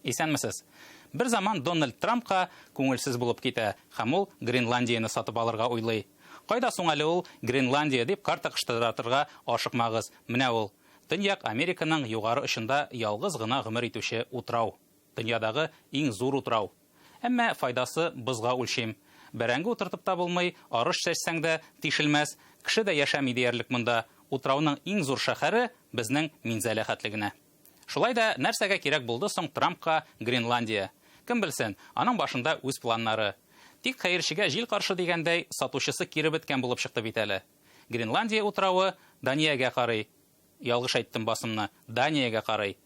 Исәнмесез. Бер заман Дональд Трампка күңелсез булып китә һәм ул Гренландияне сатып алырга уйлый. Кайда соң әле ул Гренландия дип карта кыштырдатырга ашыкмагыз. Менә ул, Төньяк Американың югары очында ялгыз гына гомер итүче утрау. Дөньядагы иң зур утрау. Әмма файдасы бозга үлчим. Бәрәңге утыртып та булмый, арыш чәчсәң дә тишелмәс, кеше дә яшәми диярлек монда. Утрауның иң зур шәһәре безнең Минзәлә хәтле генә. Шулай да нәрсәгә кирәк булды соң Трампка Гренландия? Кем белсен, аның башында үз планнары. Тик хәерчегә җил каршы дигәндәй, сатучысы кире беткән булып чыкты бит әле. Гренландия утравы Даниягә карый. Ялгыш әйттем басымны, Даниягә карый.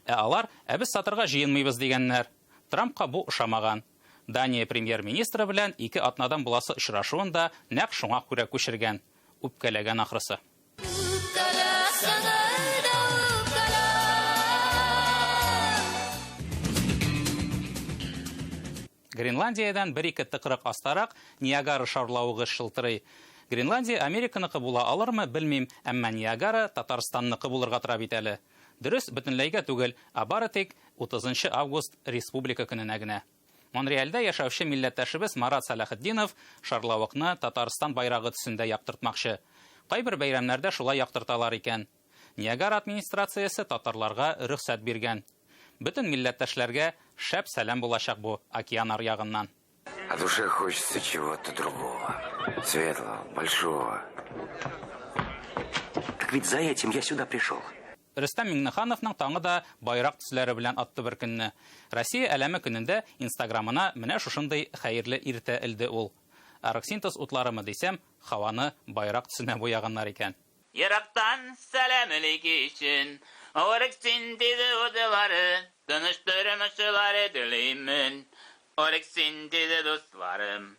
Ә алар, ә без сатырга җыенмыйбыз дигәннәр. Трампка бу ошамаган. Дания премьер-министры белән ике атнадан буласы очрашуын да нәкъ шуңа күрә күчергән. Үпкәләгән ахрысы. Гренландиядән бер-ике тыкрык астарак Ниагара шарлавыгы шылтырый. Гренландия Американыкы була алырмы, белмим, әмма Ниагара Татарстанныкы булырга тора бит әле. Дөрес, бөтенләйгә түгел, ә бары тик 30 август Республика көненә генә. Монреальдә яшәүче милләттәшебез Марат Сәләхетдинов шарлавыкны Татарстан байрагы төсендә яктыртмакчы. Кайбер бәйрәмнәрдә шулай яктырталар икән. Ниагара администрациясе татарларга рөхсәт биргән. Бөтен милләттәшләргә шәп сәлам булачак бу океан аръягыннан. А душе хочется чего-то другого. Светлого, большого. Так ведь за этим я сюда пришел. Рөстәм Миңнехановның таңы да байрак төсләре белән атты бер көнне. Россия әләме көнендә Инстаграмына менә шушындый хәерле иртә элде ул. Оргсинтез утларымы дисәм, һаваны байрак төсенә буяганнар икән. Ерактан сәламлек өчен Оргсинтез утлары, тыныч тормышлары телимен, Оргсинтез дусларым.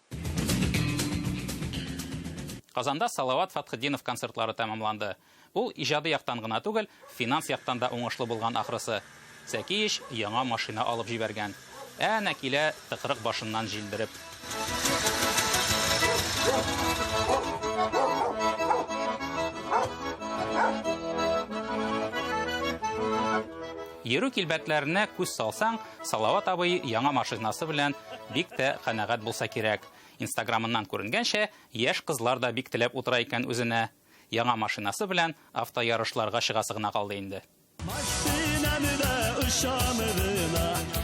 Казанда Салават Фәтхетдинов концертлары тәмамланды. Ул иҗади яктан гына түгел, финанс яктан да уңышлы булган ахрысы. Зәкиевич яңа машина алып җибәргән. Әнә килә тыкрык башыннан җилдереп. Йөрү килбәтләренә күз салсаң, Салават абый яңа машинасы белән бик тә канәгать булса кирәк. Инстаграмыннан күренгәнчә, яшь кызлар да бик теләп утыра икән үзенә. Яңа машинасы белән автоярышларга чыгасы гына калды инде. Машинамда очам гына.